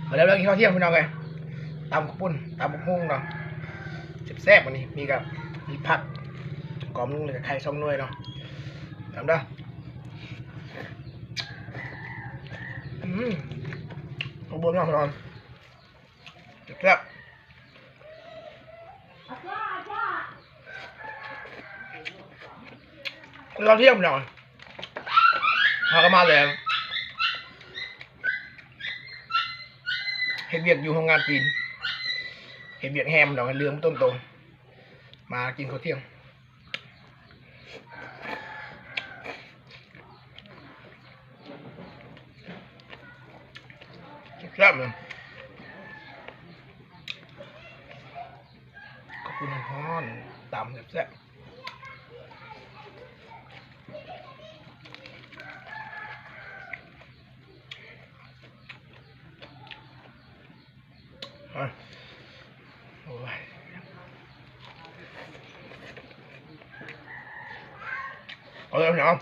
ມາແລ້ວ ກິນເຂົ້າທ່ຽງພີ່ນ້ອງເອີຍ ຕຳເຂົ້າປຸ້ນ ຕຳບັກຫຸ່ງເນາະ ແຊບໆ ມື້ນີ້ ມີກັບ ມີຜັກກອມໜຶ່ງ ແລ້ວກໍໄຂ່ສອງໜ່ວຍເນາະ ຕຳເດີ. ອືມ ເຂົ້າປຸ້ນເນາະ ພີ່ນ້ອງ ແຊບໆ. ເຂົ້າທ່ຽງພີ່ນ້ອງ ເຮົາກໍມາແລ້ວ ເຮັດວຽກຢູ່ໂຮງງານຈີນ ເຮັດວຽກແຮມພີ່ນ້ອງ ເຫຼືອງຕົ້ນໂຕ ມາກິນເຂົ້າທ່ຽງ. ແຊບເລີຍ ເຂົ້າປຸ້ນຮ້ອນໆ ຕຳແຊບໆ. ໂອ້ຍ ເອົາເລີຍພີ່ນ້ອງ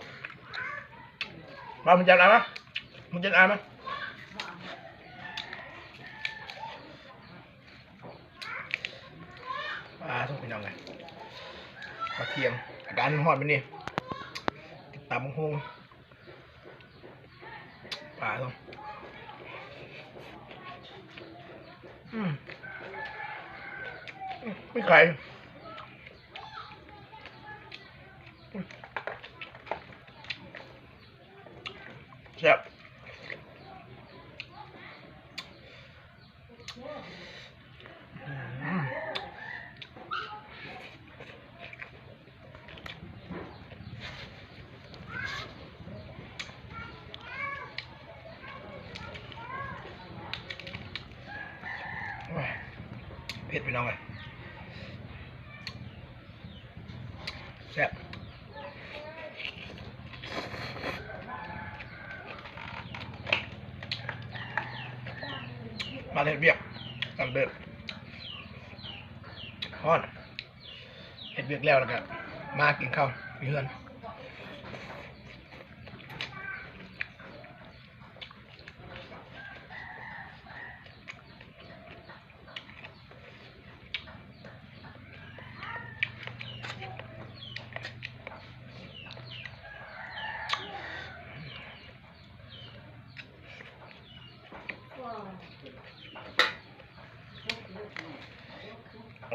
ມາ ເພິ່ນຈັດອາມາ ເພິ່ນຈັດອາມາ. ອ່າ ພີ່ນ້ອງເອີຍ ເຂົ້າທ່ຽງ ອາກາດຮ້ອນແບບນີ້ ຕຳບັກຫຸ່ງ ປາ ອືມ ມີໄຂ່ ແຊບ. ເຜັດ ພີ່ນ້ອງເອີຍ. ແຊບ ມາເຮັດວຽກ ກັນເບີດ ຮ້ອນ ເຮັດວຽກແລ້ວ ແລ້ວກະມາກິນເຂົ້າຢູ່ເຮືອນ.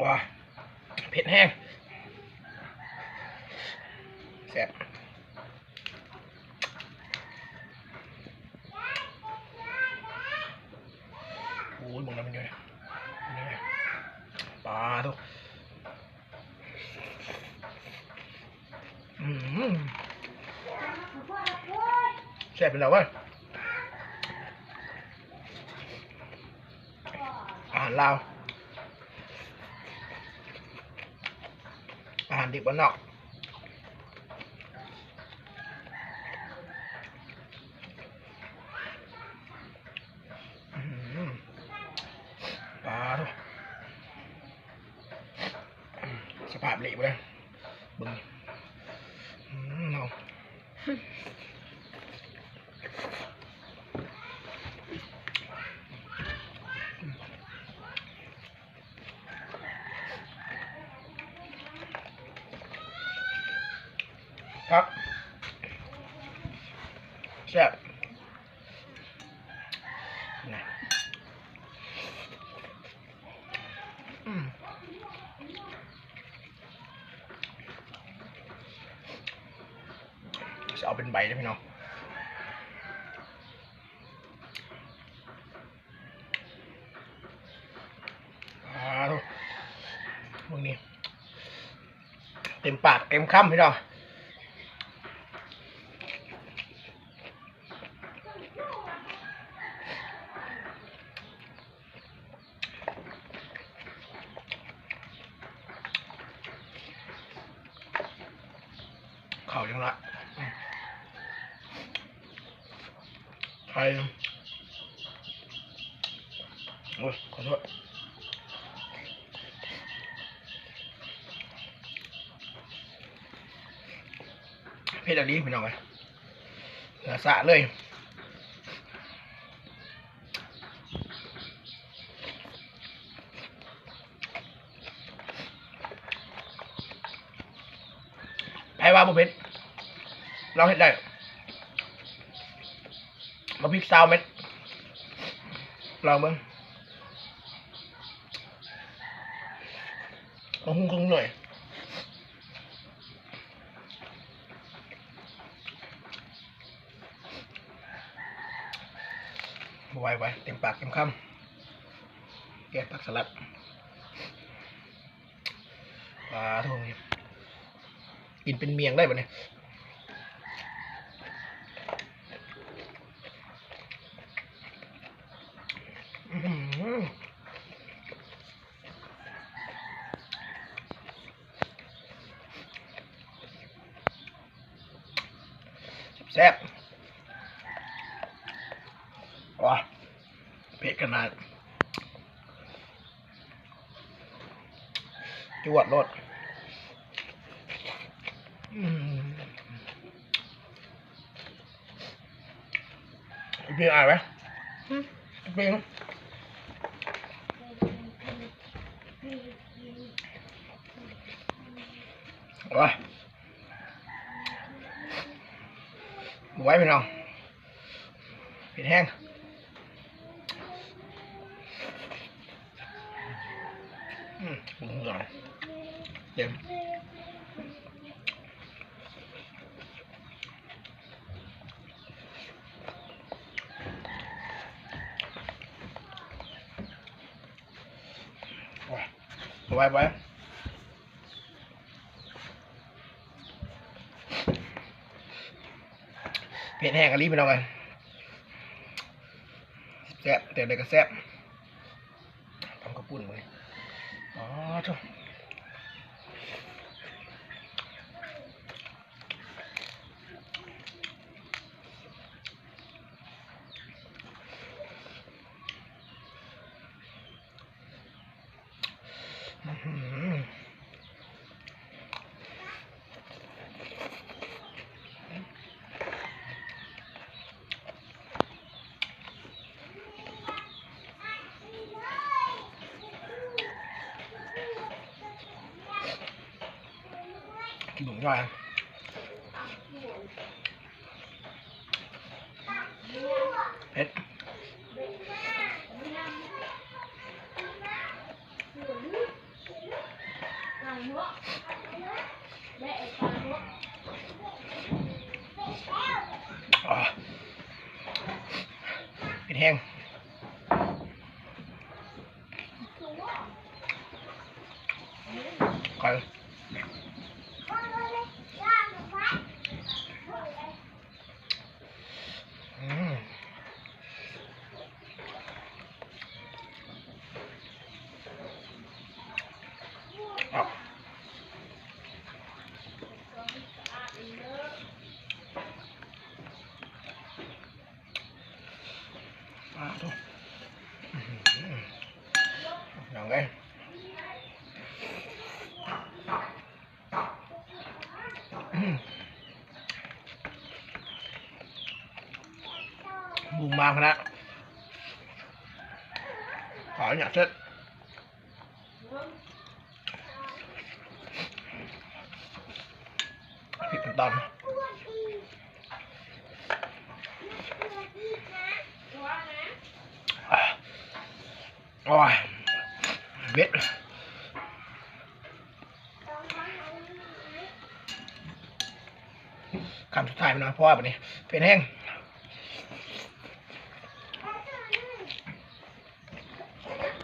ວ້າ ເຜັດແຮງ ແຊບ. ໂອ້ຍ ເບິ່ງແລ້ວມັນຢູ່ນີ້ ປາໂທ້ ອືມ ແຊບຢູ່ແລ້ວເວີຍ. ອາຫານລາວ ອາຫານເດັກບ້ານນອກ. ອືມ ປາໂທ້ ສະພາບເລະເບິ່ງ ເບິ່ງ ອືມ ເນາະ. ຄັກ ແຊບ ນະ ອືມ. ຊິເອົາເປັນໃບເດີ້ພີ່ນ້ອງ. ອ້າວ ເບິ່ງນີ້ ເຕັມປາກເຕັມຄຳພີ່ນ້ອງ. ເຂົ້າຈັ່ງລະ ໄຂ່ ໂອ້ຍ ຂໍໂທດ ເຜັດອີ່ຫຼີພີ່ນ້ອງເອີຍ ເຫຼືອສະເລີຍ. ໃຜວ່າບໍ່ເຜັດ ລອງເຮັດໄດ້ ໝາກພິກຊາວເມັດ ລອງເບິ່ງ ໝາກຫຸ່ງເຄິ່ງໜ່ວຍ. ບໍ່ໄຫວ ບໍ່ໄຫວ ເຕັມປາກເຕັມຄຳ ແກງຜັກສະຫຼັດ ປາໂທ້ ກິນເປັນໝ້ຽງໄດ້ບັດນີ້ ອືຫື ແຊບ ໂອ້ຍ ເຜັດຂະໜາດ ຈວດໂລດ ອືມ. ອີກປີອາຍໄປ ອືມ ອີກປີ ໂອ້ຍ ບໍ່ໄຫວພີ່ນ້ອງ ເຜັດແຮງ ອືມ ເຕັມ. ໂອ້ຍ ບໍ່ໄຫວ ບໍ່ໄຫວ ເຜັດແຮງອີ່ຫຼີພີ່ນ້ອງເອີຍ ແຊບ ແນວໃດກະແຊບ ຕຳເຂົ້າປຸ້ນມື້ນີ້ ອໍ ໂທ້. ກິນໝາກຫຍ້ອຍ ເຜັດ. ເຜັດແຮງ. ໄຂ່ ອືມ ເອົາ. ປາໂທ້ ພີ່ນ້ອງເອີຍ ບຸ້ງມາຂະໜາດ ຂໍອະນຸຍາດເຊີດ. ພິກນ້ຳຕານ ໂອ້ຍ ເບັດ ຄຳສຸດທ້າຍພີ່ນ້ອງ ພໍລະບັດນີ້ ເຜັດແຮງ.